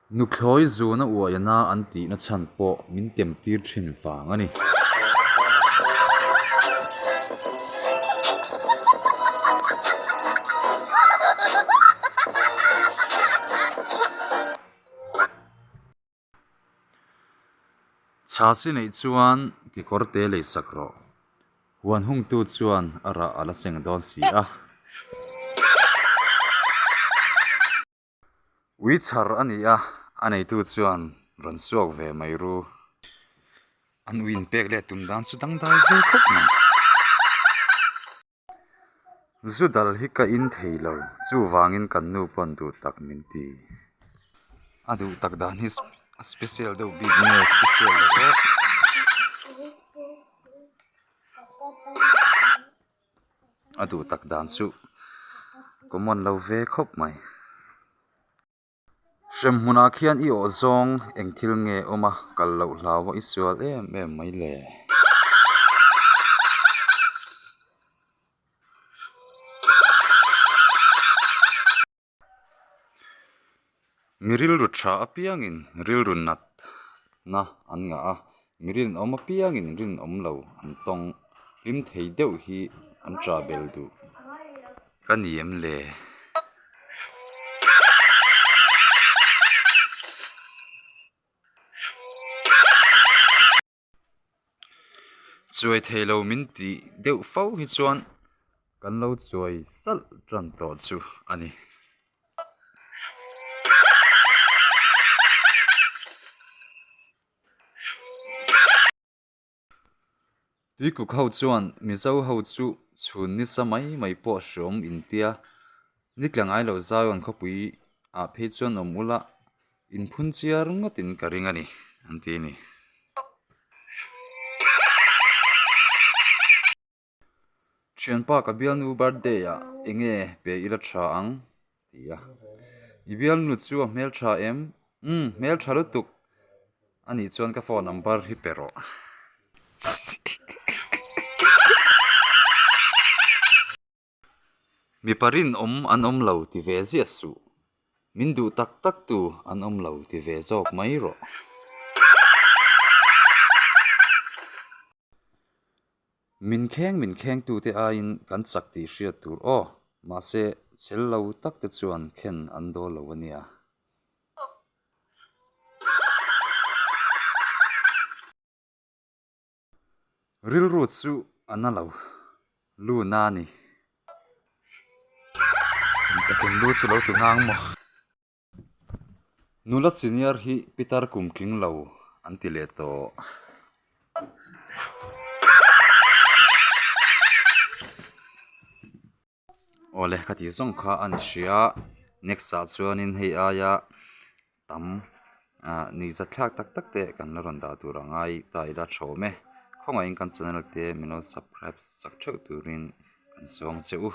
Nuthlawi zuna uai ana an tihna chhan pawh min tem tir thin vang a ni. Chhasi neih chuan kekawr te lei sak rawh. Huan hungtu chuan a rah a la seng dawn si a. Ui chhar a ni a, a neitu chuan rawn suak ve mai ru. An ui inpek leh tum dan chu dangdai ve khawp mai. Zu dal hi ka in thei lo, chuvangin kan nu pawn duh tak min ti. A duh tak dan hi a special deuh bik nge special lo aw. A duh tak dan chu common lo ve khawp mai. Hrem hmunah khian i awh zawng eng thil nge awm a, kal loh hlau a i sual em em mai le. Mi rilru tha apiangin rilru nat na an ngah a, mi rinawm apiangin rinawm lo an tawng hlim thei deuh hi an tha bel duh. Ka ni em le? Chuai thei lo min tih deuh fo hi chuan kan lo chuai salh tan tawh chu a ni. Tuikuk ho chuan Mizo ho chu chhun nisa mai mai pawh hreawm intia ni tla ngai lo Zion khawpui ah phei chuan awm ula inphun chiar ngawtin ka ring a ni an ti a ni. Thianpa ka bialnu birthday ah enge pe ila tha ang? ti a. I bialnu chu a hmel tha em? Umm hmel tha lutuk anih chuan ka phone number hi pe rawh. Mipa rinawm an awm lo ti ve ziah suh. Min duh tak tak tu an awm lo ti ve zawk mai rawh. Min kheng min kheng tute aiin kan chak tih hriat tur aw, mahse chel lo tak te chuan khen an dawl lo a nia. Rilru chu a na lo, lu na a ni. Engtakin lu chu lo ti ngang maw? Nula senior hi pitar kum tling lo an ti leh tawh. Awle ka tih zawng kha a ni hria next ah chuanin hei aia tam ah nuihzat thlak tak tak te kan la rawn dah tur a ngai ta ila tha awm e khawngaihin kan channel te min lo subscribe sak theuh turin kan sawm che u.